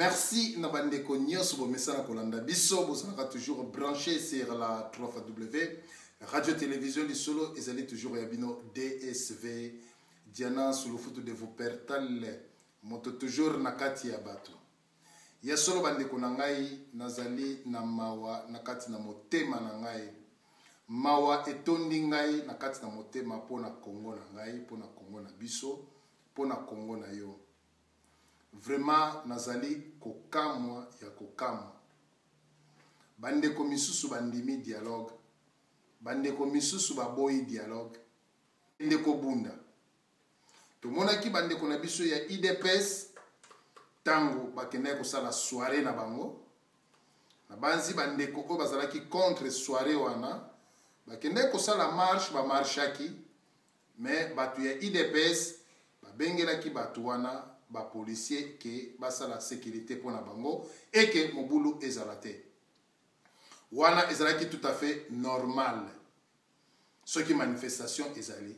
Merci na bandeko nyonso bomesana kolanda biso, bozalaka toujours branché sur la 3W Radio Télévision Lisolo, ezali toujours ya bino DSV Diana Sulufutu de Wuppertal, moto toujours na kati ya bato. Ya solo bandeko na ngai, nazali na mawa na kati na motema na ngai. Mawa etondi ngai na kati na motema mpo na Congo na ngai, mpo na Congo na biso, mpo na Congo na yo. Vraiment nazali kokamwa ya kokamwa. Bandeko misusu bandimi dialogue, bandeko misusu baboyi dialogue. Ndeko bunda. Tomonaki bandeko na biso ya UDPS tango bakendaki kosala soirée na bango. Nabanzi bandeko oyo bazalaki contre soirée wana bakendaki kosala marche, bamarchaki, mais bato ya UDPS babengelaki bato wana ba policier ke basala sécurité mpo na bango et ke mobulu ezala te. Wana ezalaki tout à fait normal soki manifestation ezali.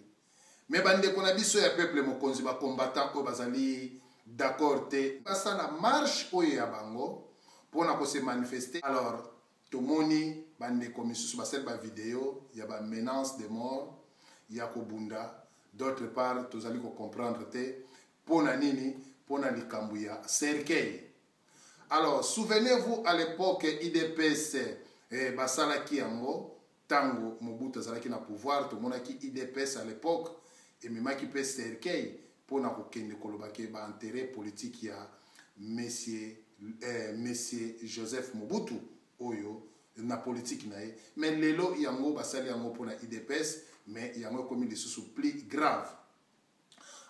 Mais bandeko na biso ya peuple mokonzi, ba combattant oyo bazali d'accord te basala marche oyo ya bango mpona kose manifester. Alors tomoni bandeko misusu basali ba video ya ba menace de mort ya kobunda. D'autre part tozali kocomprendre te mpona nini, mpona likambo ya cercueil. Alors souvenez-vous à l'époque UDPS basalaki yango tango Mobutu azalaki na pouvoir. Tomonaki UDPS à l'époque ememaki mpe cercueil mpona kokende koloba ke baintérêt politique ya monsieur Joseph Mobutu oyo na politique na ye. Mais lelo yango basali yango mpona UDPS, mais yango ekomi lisusu plus grave.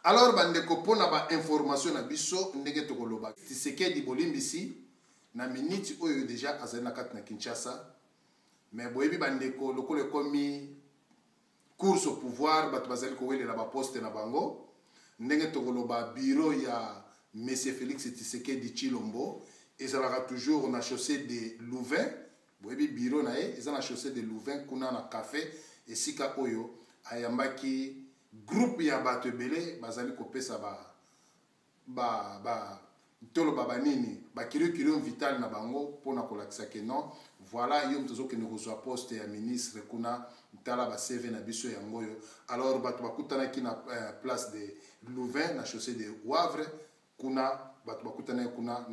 Alors bandeko, mpona bainformation na biso ndenge tokoloba, Tshisekedi bolimbisi na miniti oyo déjà azali na kati na Kinshasa. Mais boyebi bandeko, lokola ekomi course au pouvoir, bato bazali kowelela baposte na bango. Ndenge tokoloba, bureau ya monsieur Félix Tshisekedi Tshilombo ezalaka toujours na chaussée de Louvain. Boyebi bureau na ye eza na chaussée de Louvain, kuna na café esika oyo ayambaki groupe ya bato ebele bazali kopesa ba toloba banini, bacurriculum vitae na bango mpona kolakisa ke non, voilà, yo moto ozokende kozwa poste ya ministre kuna, tala ba CV na biso yango oyo. Alors bato bakutanaki na place de Louvain, na chaussée de Wavre kuna, bato bakutanaki kuna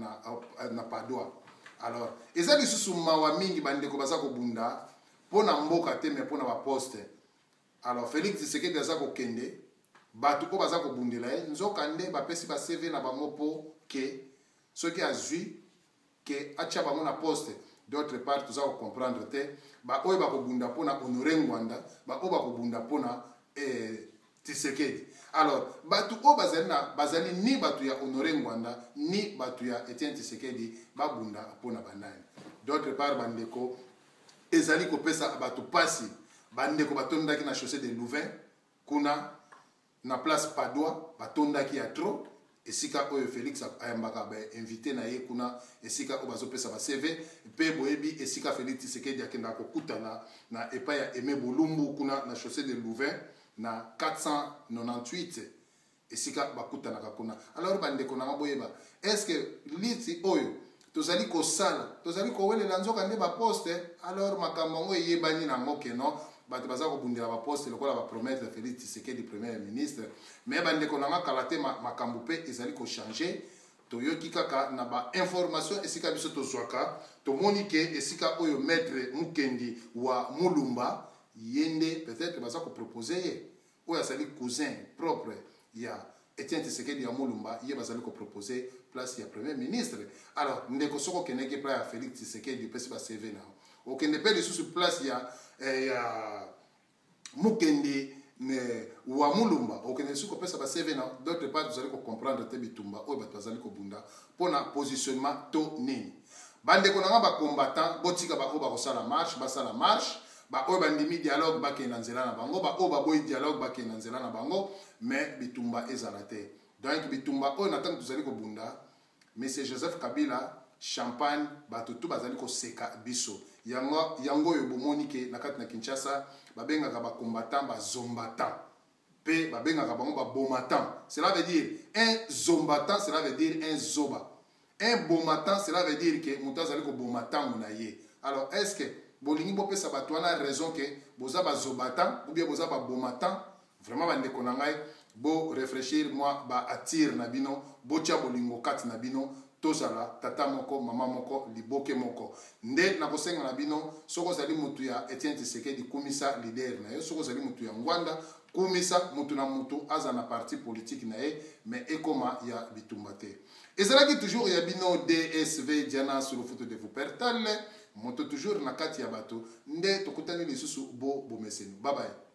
na Padoa. Alors eza lisusu mawa mingi, bandeko baza kobunda mpona mboka te, mais mpona baposte. Alors Félix Tshisekedi aza kokende, bato oyo baza kobundela ye nzoka nde bapesi ba CV na bango mpo ke soki azwi ke atia bango na poste. D'autre part toza kocomprendre te baoyo bakobunda mpona Honoré Ngbanda, baoyo bakobunda mpona Tshisekedi. Alors bato oyo bazali na bazali ni bato ya Honoré Ngbanda ni bato ya Etienne Tshisekedi, babunda mpona banani? D'autre part bandeko, ezali kopesa bato pasi. Bandeko batondaki na chaussée de Louvain kuna na place Padois, batondaki ya trop esika oyo Félix ayambaka bainvité na ye kuna, esika oyo bazopesa ba CV. Mpe boyebi esika Félix Tshisekedi akendaka kokutana na epai ya Aimé Bolumbu kuna na chaussée de Louvain na 498, esika bakutanaka kuna. Alors bandeko nanga, boyeba, est ce que liti oyo tozali kosala, tozali kowelela nzoka nde baposte? Alors makambo yango eyebani nango ke non, bato baza kobundela baposte lokola bapromettre Félix Tshisekedi premier ministre. Mais bandeko nanga, kala te makambo mpe ezali kochanger. Toyoki kaka na bainformation esika biso tozwaka, tomoni ke esika oyo maître Mukendi wa Mulumba, ye nde peut-être baza kopropose ye, oyo azali cousin propre ya Etienne Tshisekedi ya Mulumba, ye bazali kopropose place ya premier ministre. Alors ndeko, soki okendeki place ya Félix Tshisekedi, opesi ba CV na yo, okende mpe lisusu place ya Mukendi ne wa Mulumba, okende lisusu kopesa ba CV na. D'autre part tozali kocomprendre te bitumba oyo bato bazali kobunda mpona positionnement to nini. Bandeko na nga bacombattant, botika baoyo bakosala marche basala marche, baoyo bandimi dialogue bakende na nzela na bango, baoyo baboyi dialogue bakende na nzela na bango, mais bitumba ezala te. Donc bitumba oyo na ntango tozali kobunda, monsieur Joseph Kabila Champagne, bato tu bazali koseka biso. Yango oyo bomoni ke na kati na Kinshasa babengaka bacombattant bazombattant, mpe babengaka bango babomatan. Cela veut dire un zombattant, cela veut dire un zoba. Un boma-temps, cela veut dire que moto azali koboma ntango na ye. Alors, est ce que bolingi bopesa bato wana raison ke boza bazoba-temps ou bien boza baboma-temps? Vraiment, bandeko na ngai, bo réfléchir mwa baatire na bino, botya bolingo kati na bino, tozala tata moko, mama moko, liboke moko. Nde nakosenga na bino, soki ozali motu ya Etienne Tshisekedi, kumisa leader na yo. Soki ozali motu ya Ngwanda, kumisa. Mutu na mutu aza na parti politique na ye, mais ekoma ya bitumba te. Ezalaki toujours ya bino DSV Diana sur le foot de Wuppertal, moto toujours na kati ya bato. Nde tokutani lisusu bo bomeseni. Bye bye.